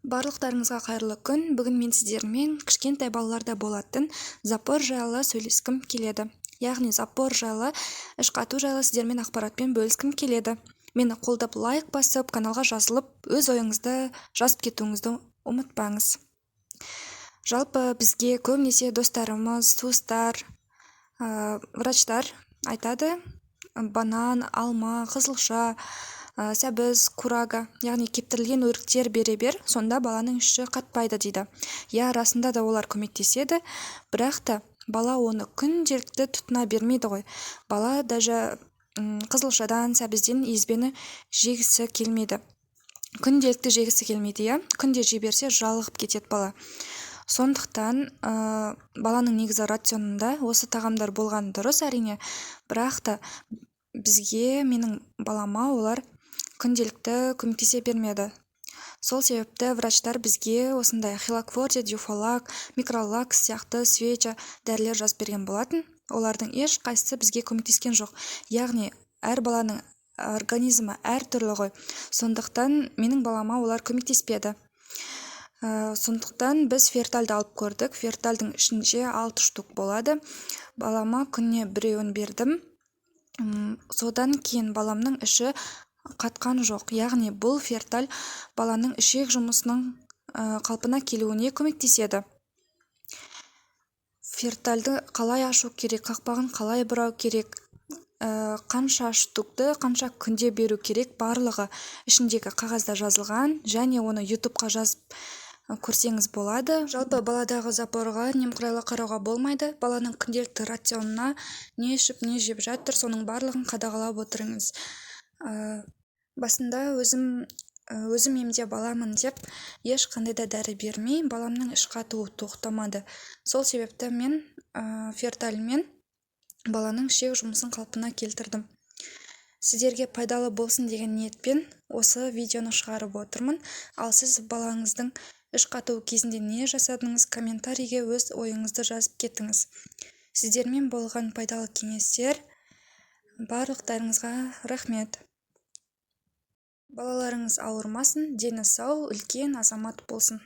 Барлықтарыңызға қайырлы күн! Бүгін мен сіздермен кішкентай балаларда болатын запор жайлы сөйлескім келеді. Яғни запор жайлы, іш қату жайлы сіздермен ақпаратпен бөліскім келеді. Мені қолдап, лайк басып, каналға жазылып, өз ойыңызды жазып кетуіңізді ұмытпаңыз. Жалпы бізге көбінесе достарымыз, туыстар, врачтар айтады: банан, алма, қызылша, сәбіз, курага, яғни кептірілген өріктер бере бер, сонда баланың іші қатпайды дейді. Иә, расында да олар көмектеседі, бірақ та бала оны күнделікті тұтына бермейді ғой. Бала даже қызылшадан, сәбізден езбені жегісі келмейді, күнделікті жегісі келмейді. Иә, күнде жей берсе, жалығып кетеді бала. Сондықтан баланың негізі рационында осы тағамдар болғаны дұрыс, әрине, бірақ та бізге, менің балама олар күнделікті көмектесе бермеді. Сол себепті врачтар бізге осындай Хилакфорте, Дюфалак, Микролакс сияқты свеча, дәрілер жазып берген болатын. Олардың ешқайсысы бізге көмектескен жоқ. Яғни әр баланың организмі әртүрлі ғой, сондықтан менің балама олар көмектеспеді. Сондықтан біз Фертальды алып көрдік. Фертальдың ішінде алты штук болады. Балама күніне біреуін бердім. Содан кейін баламның іші қатқан жоқ. Яғни бұл Ферталь баланың ішек жұмысының қалпына келуіне көмектеседі. Фертальды қалай ашу керек, қақпағын қалай бұрау керек, қанша штукты қанша күнде беру керек, барлығы ішіндегі қағазда жазылған және оны Ютубқа жазып көрсеңіз болады. Жалпы баладағы запорға немқұрайлы қарауға болмайды. Баланың күнделікті рационына не ішіп, не жеп жатыр, соның барлығын қадағалап отырыңыз. Басында өзім емдеп аламын деп ешқандай да дәрі бермей, баламның іш қатуы тоқтамады. Сол себепті мен Фертальмен баланың ішек жұмысын қалпына келтірдім. Сіздерге пайдалы болсын деген ниетпен осы видеоны шығарып отырмын. Ал сіз балаңыздың іш қатуы кезінде не жасадыңыз? Комментарийге өз ойыңызды жазып кетіңіз. Сіздермен болған пайдалы кеңестер. Барлықтарыңызға рахмет! Балаларыңыз ауырмасын, дені сау, үлкен азамат болсын.